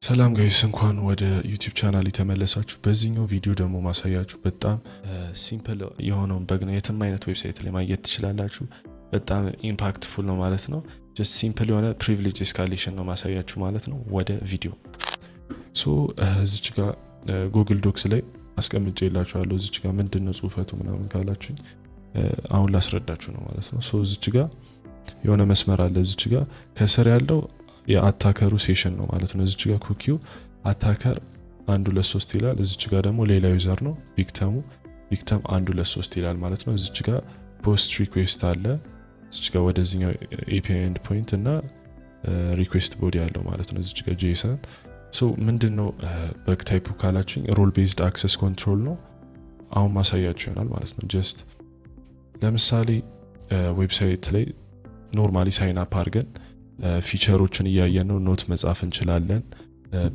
ሰላም guys፣ እንኳን ወደ YouTube channel የተመለሳችሁ። በዚህኛው ቪዲዮ ደግሞ ማሳያችሁ በጣም simple የሆነውን bug ነው። የትም አይነት website ላይ ማግኘት ትችላላችሁ። በጣም impactful ነው ማለት ነው። Just simple የሆነ privilege escalation ነው ማሳያችሁ ማለት ነው። ወደ ቪዲዮ። So እዚች ጋር Google Docs ላይ አስቀምጬላችኋለሁ። እዚች ጋር ምንድን ነው ጽሁፈቱ ምናምን ካላችሁኝ አሁን ላስረዳችሁ ነው ማለት ነው። So እዚች ጋር የሆነ መስመር አለ። እዚች ጋር ከስር ያለው የ attacker ኡ session ነው ማለት ነው። እዚች ጋር cookie ው attacker 1 2 3 ይላል። እዚች ጋር ደግሞ ሌላ user ነው victim ኡ፣ victim 1 2 3 ይላል ማለት ነው። እዚች ጋር post request አለ። እዚች ጋር ወደዚህኛው API endpoint እና request body አለው ማለት ነው። እዚች ጋር JSON። So ምንድን ነው bug type ኡ ካላችሁኝ role based access control ነው። አሁን ማሳያችሁ ይሆናል ማለት ነው። Just ለምሳሌ website ላይ normally sign up አድርገን feature ኦችን እያየን ነው። Note መጻፍ እንችላለን።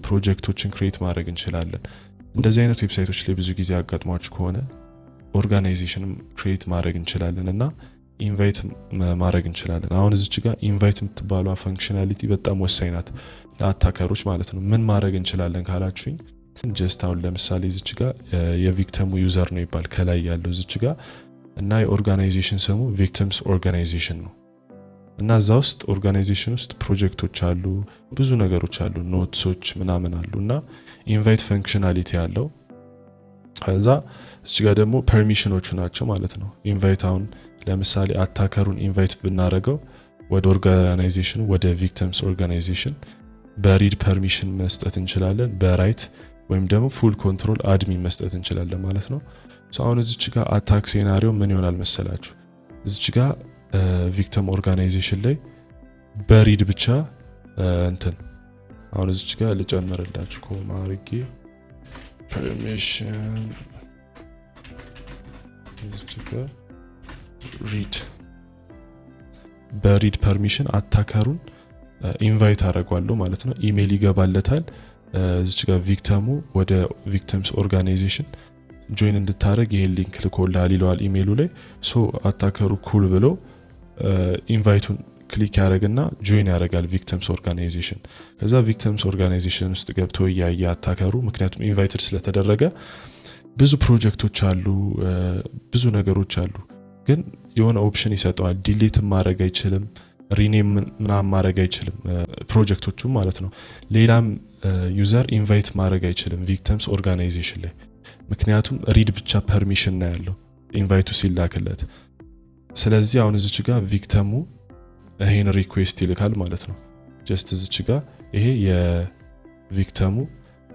ፕሮጀክቶችን create ማድረግ እንችላለን። እንደዚህ አይነት website ኦች ላይ ብዙ ጊዜ አጋጥሟችሁ ከሆነ organization ም create ማድረግ እንችላለን እና invite ማድረግ እንችላለን። አሁን እዚች ጋር invite የምትባሏ functionality በጣም ወሳኝ ናት ለ attacker ኦች ማለት ነው። ምን ማድረግ እንችላለን ካላችሁኝ just አሁን ለምሳሌ እዚች ጋር የ victim ኡ user ነው ይባል ከላይ ያለው እዚች ጋር እና የ organization ስሙ victims organization ነው እና እዛ ውስጥ organization ውስጥ ፕሮጀክቶች አሉ፣ ብዙ ነገሮች አሉ፣ notes ኦች ምናምን አሉ እና invite functionality አለው። ከዛ እዚህ ጋር ደግሞ permission ኦቹ ናቸው ማለት ነው። Invite አሁን ለምሳሌ attacker ኡን invite ብናደርገው ወደ organization ኑ፣ ወደ victims organization በ read permission መስጠት እንችላለን፣ በ write ወይም ደግሞ full control admin መስጠት እንችላለን ማለት ነው። አሁን እዚች ጋር attack scenario ምን ይሆናል መሰላችሁ? እዚች ጋር victim organization ላይ በ read ብቻ እንትን አሁን እዚች ጋር ልጨምርላችሁ፣ comma አድርጌ permission እዚች ጋር read፣ በ read permission attacker ኡን invite አደርጓለሁ ማለት ነው። ኢሜይል ይገባለታል። እዚች ጋር victim ኡ ወደ victims organization join እንድታደረግ ይሄን link ልኮልሃል ይለዋል ኢሜይሉ ላይ። So attacker ኡ cool ብሎ invite ኡን click ያደረግና join ያደርጋል victims organization። ከዛ victims organization ውስጥ ገብቶ እያየ attacker ኡ፣ ምክንያቱም invited ስለተደረገ፣ ብዙ ፕሮጀክቶች አሉ፣ ብዙ ነገሮች አሉ። ግን የሆነ option ይሰጠዋል። Delete ማድረግ አይችልም፣ rename ምናምን ማድረግ አይችልም ፕሮጀክቶቹ ማለት ነው። ሌላም user invite ማድረግ አይችልም victims organization ላይ፣ ምክንያቱም read ብቻ permission ነው ያለው invite ኡ ሲላክለት። ስለዚህ አሁን እዚች ጋር victim ኡ ይሄን request ይልካል ማለት ነው። Just እዚች ጋር ይሄ የ victim ኡ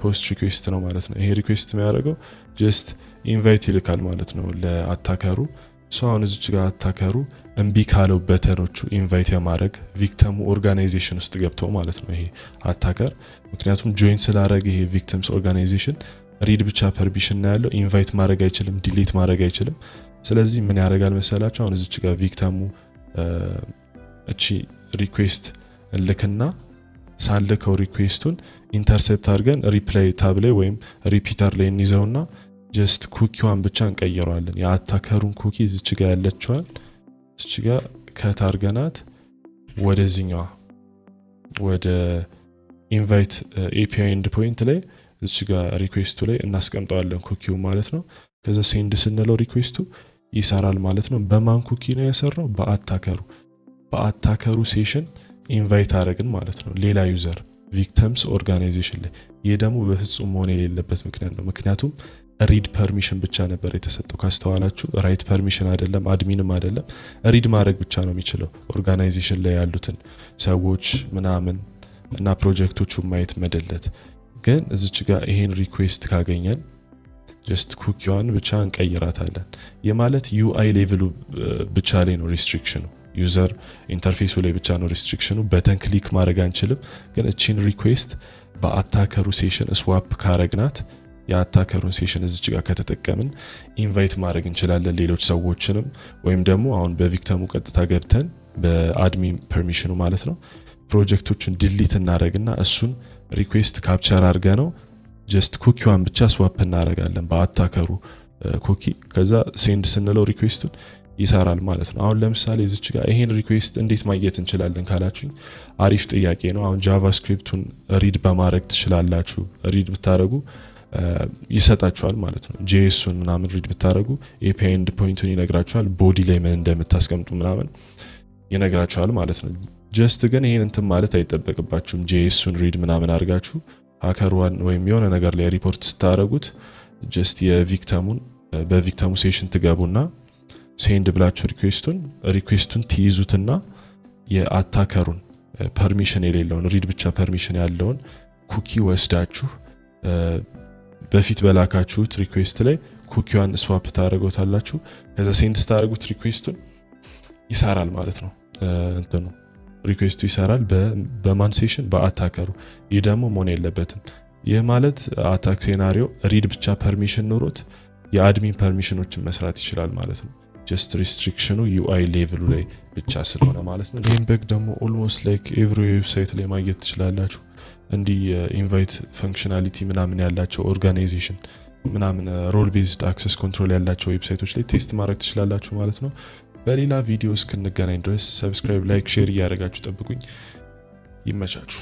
post request ነው ማለት ነው። ይሄ request የሚያደርገው just invite ይልካል ማለት ነው ለ attacker ኡ። So አሁን እዚች ጋር attacker ኡ እምቢ ካለው button ኦቹ invite የማድረግ victim ኡ organization ውስጥ ገብቶ ማለት ነው ይሄ attacker፣ ምክንያቱም join ስላደረገ ይሄ victims organization read ብቻ permission ነው ያለው። Invite ማድረግ አይችልም፣ delete ማድረግ አይችልም። ስለዚህ ምን ያደርጋል መሰላችሁ? አሁን እዚች ጋር victim ኡ እቺ request እንልክና ሳንልከው request ኡን intercept አድርገን reply tab ላይ ወይም repeater ላይ እንይዘውና just cookie ዋን ብቻ እንቀይረዋለን። የ attacker ኡን cookie እዚች ጋ ያለችዋን እዚች ጋ cut አድርገናት ወደዚኛዋ ወደ invite API endpoint ላይ እዚች ጋ request ኡ ላይ እናስቀምጠዋለን cookie ው ማለት ነው። ከዛ send ስንለው request ኡ ይሰራል ማለት ነው። በማን cookie ነው የሰራው? በ attacker ኡ። በ attacker ኡ session invite አደረግን ማለት ነው ሌላ user victims organization ላይ። ይህ ደግሞ በፍጹም መሆን የሌለበት ምክንያት ነው። ምክንያቱም read permission ብቻ ነበር የተሰጠው። ካስተዋላችሁ write permission አይደለም፣ admin ም አይደለም። Read ማድረግ ብቻ ነው የሚችለው organization ላይ ያሉትን ሰዎች ምናምን እና ፕሮጀክቶቹን ማየት መደለት። ግን እዚች ጋር ይሄን request ካገኘን just cookie ዋን ብቻ እንቀይራታለን። የማለት UI level ኡ ብቻ ላይ ነው restriction ኑ፣ user interface ኡ ላይ ብቻ ነው restriction ኑ። Button click ማድረግ አንችልም። ግን እቺን request በ attacker ኡ session swap ካረግናት፣ የ attacker ኡን session እዚች ጋር ከተጠቀምን invite ማድረግ እንችላለን ሌሎች ሰዎችንም፣ ወይም ደግሞ አሁን በ victim ኡ ቀጥታ ገብተን በ admin permission ኑ ማለት ነው ፕሮጀክቶቹን delete እናደረግና እሱን request capture አድርገነው just cookie ዋን ብቻ swap እናደረጋለን በ attacker ኡ cookie። ከዛ send ስንለው request ኡን ይሰራል ማለት ነው። አሁን ለምሳሌ እዚች ጋር ይሄን request እንዴት ማግኘት እንችላለን ካላችሁኝ አሪፍ ጥያቄ ነው። አሁን JavaScript ኡን read በማድረግ ትችላላችሁ። Read ብታደረጉ ይሰጣችኋል ማለት ነው። JS ኡን ምናምን read ብታደረጉ API endpoint ኡን ይነግራችኋል። Body ላይ ምን እንደምታስቀምጡ ምናምን ይነግራችኋል ማለት ነው። Just ግን ይሄን እንትን ማለት አይጠበቅባችሁም። JS ኡን read ምናምን አድርጋችሁ HackerOne ወይም የሆነ ነገር ላይ ሪፖርት ስታደረጉት just የ victim ኡን በ victim ኡ session ትገቡና send ብላችሁ request ኡን ትይዙትና የ attacker ኡን permission የሌለውን፣ read ብቻ permission ያለውን cookie ወስዳችሁ በፊት በላካችሁት request ላይ cookie ዋን swap ታደርጉታላችሁ። ከዛ send ስታደርጉት request ኡን ይሰራል ማለት ነው። እንትኑ request ኡ ይሰራል። በማን session? በ attacker ኡ። ይህ ደግሞ መሆን የለበትም። ይህ ማለት attack scenario read ብቻ permission ኖሮት የ admin permission ኦችን መስራት ይችላል ማለት ነው። Just restriction ኑ UI level ኡ ላይ ብቻ ስለሆነ ማለት ነው። ይህም bug ደግሞ almost like every website ላይ ማግኘት ትችላላችሁ። እንዲህ invite functionality ምናምን ያላቸው organization ምናምን role based access control ያላቸው website ኦች ላይ test ማድረግ ትችላላችሁ ማለት ነው። በሌላ ቪዲዮ እስክንገናኝ ድረስ subscribe፣ like፣ share እያደረጋችሁ ጠብቁኝ። ይመቻችሁ።